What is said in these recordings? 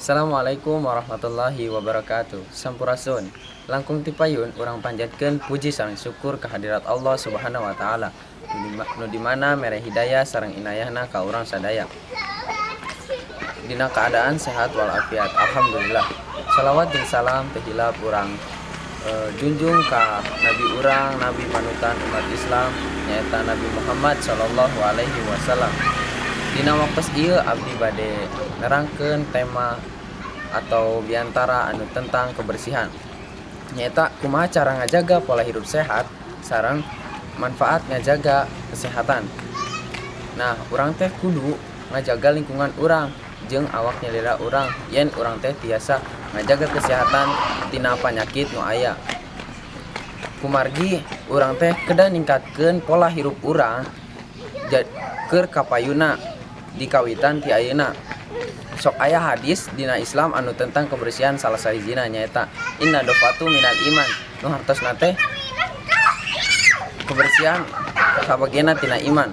Assalamualaikum warahmatullahi wabarakatuh. Sampurasun. Langkung ti payun urang panjatkeun puji sareng syukur kehadirat Allah Subhanahu wa Ta'ala, nu di mana mere hidayah sareng inayahna ka urang sadaya dina keadaan sehat walafiat. Alhamdulillah. Salawat jeung salam teu hilap urang junjung ka nabi urang, nabi panutan umat Islam, nyaeta Nabi Muhammad Shallallahu Alaihi Wasallam. Dina waktu ieu abdi bade nerangkeun tema atau biantara anu tentang kebersihan, nyaeta kumaha cara ngajaga pola hidup sehat sareng manfaat ngajaga kesehatan. Nah, urang teh kudu ngajaga lingkungan urang jeung awak nyalira urang yen urang teh tiasa ngajaga kesehatan tina panyakit nu aya, kumargi urang teh kedah ningkatkeun pola hirup urang keur kapayuna dikawitan ti ayeuna. Sok aya hadis dina Islam anu tentang kebersihan, salah sahijina nyaeta النظافة من الإيمان, nu hartosna teh kebersihan sabagianna tina iman.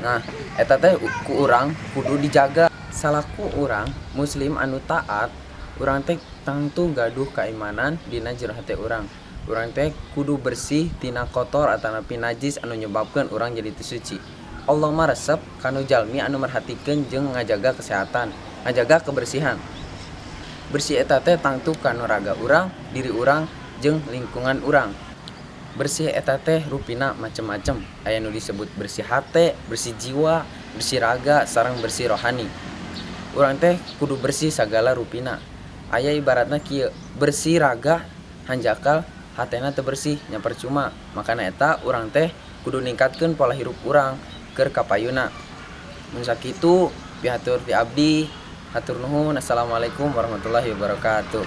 Nah, eta teh ku urang kudu dijaga. Salaku urang muslim anu taat, urang teh tangtu gaduh keimanan dina jero hate urang. Urang teh kudu bersih tina kotor atanapi najis anu nyebabkeun urang jadi teu suci. Allah mah resep kanu jalmi anu merhatikeun jeung ngajaga kesehatan, ngajaga kebersihan. Bersih eta teh tangtu kanu raga urang, diri urang, jeung lingkungan urang. Bersih eta teh rupina macem-macem, aya nu disebut bersih hate, bersih jiwa, bersih raga, sareng bersih rohani. Urang teh kudu bersih sagala rupina. Aya ibaratna kieu, bersih raga hanjakal hatena teu bersih nya percuma. Makana eta urang teh kudu ningkatkeun pola hirup urang keur kapayuna. Mun sakitu pihatur ti abdi. Hatur nuhun. Assalamualaikum warahmatullahi wabarakatuh.